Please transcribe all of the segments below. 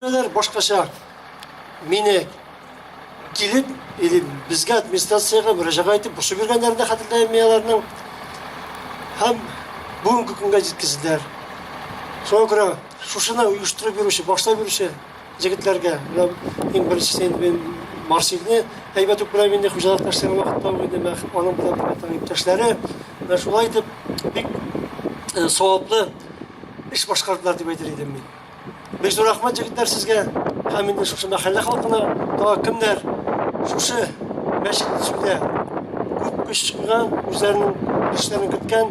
Алар башкача мине килеп или безгә администрациягә мөрәҗәгать итеп борчу биргәннәрен дә хәтерләмим мин аларның. Һәм бүгенге көнгә җиткезделәр. Шуңа күрә шушыны оештырып йөрүче, башлап йөрүче җегетләргә, менә иң беренчесе инде мин Марсилне әйбәт үк беләм инде, хуҗалыкта эшләгән вакытта ук инде аның белән бергә иптәшләре. Менә шулай итеп бик саваплы эш башкардылар дип әйтер идем мин. Бик зур рәхмәт, җегетләр, сезгә һәм инде шушы мәхәллә халкына, тагы кемнәр шушы мәчет төзүдә күп көч куйган, үзләренең көчләрен керткән,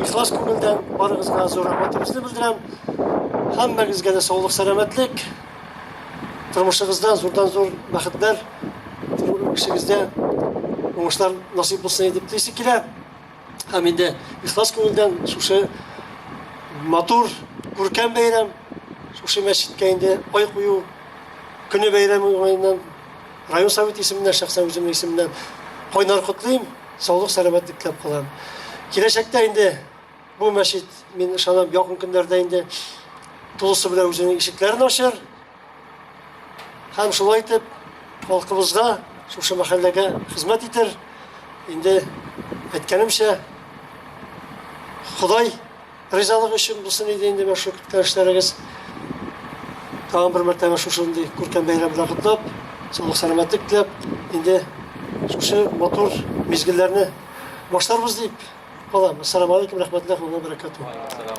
ихлас күңелдән барыгызга зур рәхмәтебезне белдерәм. Һәммәгезгә дә саулык, сәламәтлек, тормышыгызда зурдан-зур бәхетләр, эшегездә уңышлар насыйп булсын дип телисе килә. Һәм инде ихлас күңелдән шушы матур, күркәм бәйрәм, шушы мәчеткә инде ай кую көне бәйрәме уңаеннан район советы исеменнән, шәхсән үземнең исемнән кайнар котлыйм, саулык, сәламәтлек теләп калам. Киләчәктә инде бу мәчет, мин ышанам, якын көннәрдә инде тулысы белән үзенең ишекләрен ачыр. Һәм шулай итеп халкыбызга, шушы мәхәлләгә хезмәт итер. Инде әйткәнемчә, Ходай ризалыгы өчен булсын иде инде менә шул көткән эшләрегез. Тагын бер мәртәбә шушындый күркәм бәйрәм белән котлап, саулык сәламәтлек теләп, инде шушы матур мизгелләрне башларбыз дип калам. Ассаламу алейкум, рәхмәтуллаһи ва баракатуһ.